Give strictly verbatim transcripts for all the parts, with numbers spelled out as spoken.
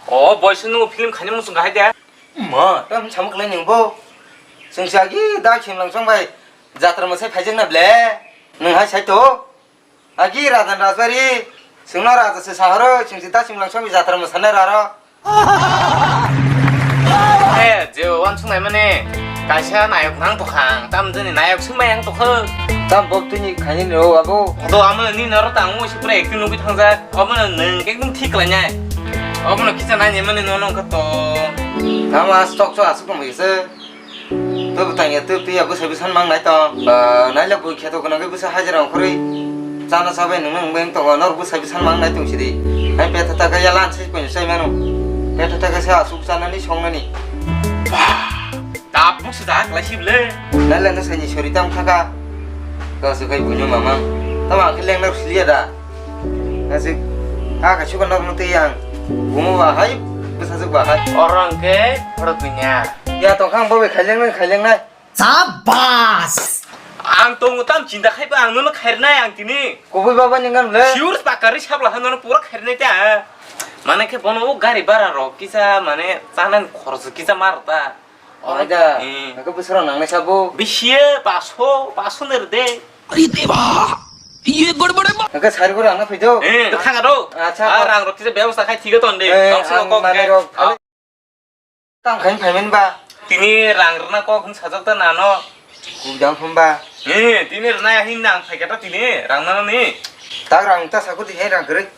O boisu nung film khaini muchung kahai de. Ma, tam samuk lai nung bo. Sung sagi da khim lang song bai. Jatra masai phaijak na ble. Nung hai sai to. Agi Rajan Rajbari, chwngno Raja se sahoro, chwng se ta chwng lang sami jatra mwsana raro. Eh, je wansuk nai mani, kaisa nayok nang tokha ang, tam jani nayok swngmai ang tokha. Tam bok tini khaini no abo. Do amo ni noro tang mo si pura acting nugwi thangjak, omo no nwng ekdom thik khlainai. Omo no kisa nai mani no nong kha to. Tamo astok cho asuk tong se. Twi bwtang ya, twi twi ya bwsa bwsa mang nai tong. Ba, naila bui kheto gwnang khe bwsa hajira ongkhorwi. Chana chabai nungno wngbai wng tongo, nor bwsa bwsa mang nai tong sidi. Hai petha taka ya lan se kono sai mano. Petha taka se asuk chanani songnani. Ba, tabuk se da klai sibole. Naila no saini sori tam khaka. Ka se kai bunyo mamang. Tama khe lengna siliya da. Asik, ah, kachuka nok nung tei yang. Bumo bahai, bwsajwk bahai. Oro hwnkhe, oro dunya. Ya, tongkha ang bo bai khaileng nai, khaileng nai. Sabas! Ang tongo tam chinta khai ba, ang nono khairnai ang tini. Kubui baba ni ngan le. Sure pakari sabla hanono pura khairnai ta. Mane khe bono o gari bara rok kisa, mane, chanan khorok kisa mar ta. Oro da. Hmm. Nang khe bwsarok nangnai sabo. Bisiye, paso, paso ner de. Ari deba! Ye godbod hai ba? Nang khe sari gore angna phaido. Eh, thang aro. Acha, Ah, to. Rang rok kisa bebosta khai thiga ton de. Eh, Tong sino ang kok mane khe. Rok. Ah. Tang khai phaimen ba. Tini rang rwna kok hwn sajak ta nano. Kujang hwn ba. Eh, tini rwna hin nang phai kata tini rang nano ni. Tak rang ta saku di hai rang kere.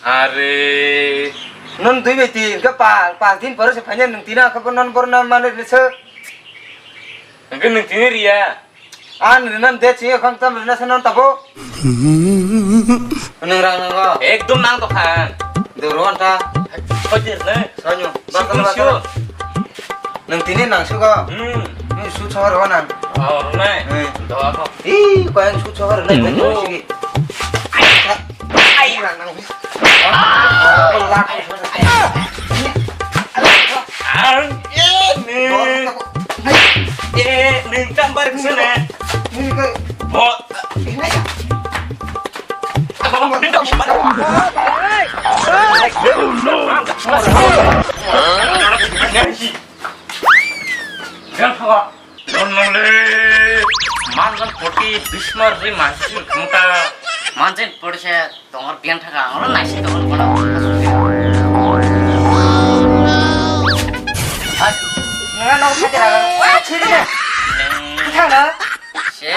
Are. Non dui bai tin, ke pa, pas din pore se phanya nung tina ke non bor na mane ni se. Nung tini riya. An rinan de chi khang tam rina se non tabo. Nung rang nang go. Ekdom nang to khan. Doro anta. Hojer ne. Sanyo. Sikun sio. Nung tini nang sugo. Hmm. Ni su chor ho nang. Oh, nai. Hmm. Do ako. Ih, kau yang su chor nang. Hmm. Sigi. Ai, nang nang. Ang, eh, ni. Eh, ni tambar kusana. Ni ke. Bo. Manjan poti bismar ri masih muta. Manjan poti se tongor biang thaka oro naisi tongor kono. Nana nong kati raga. Wah, chiri na. Kita na. Se.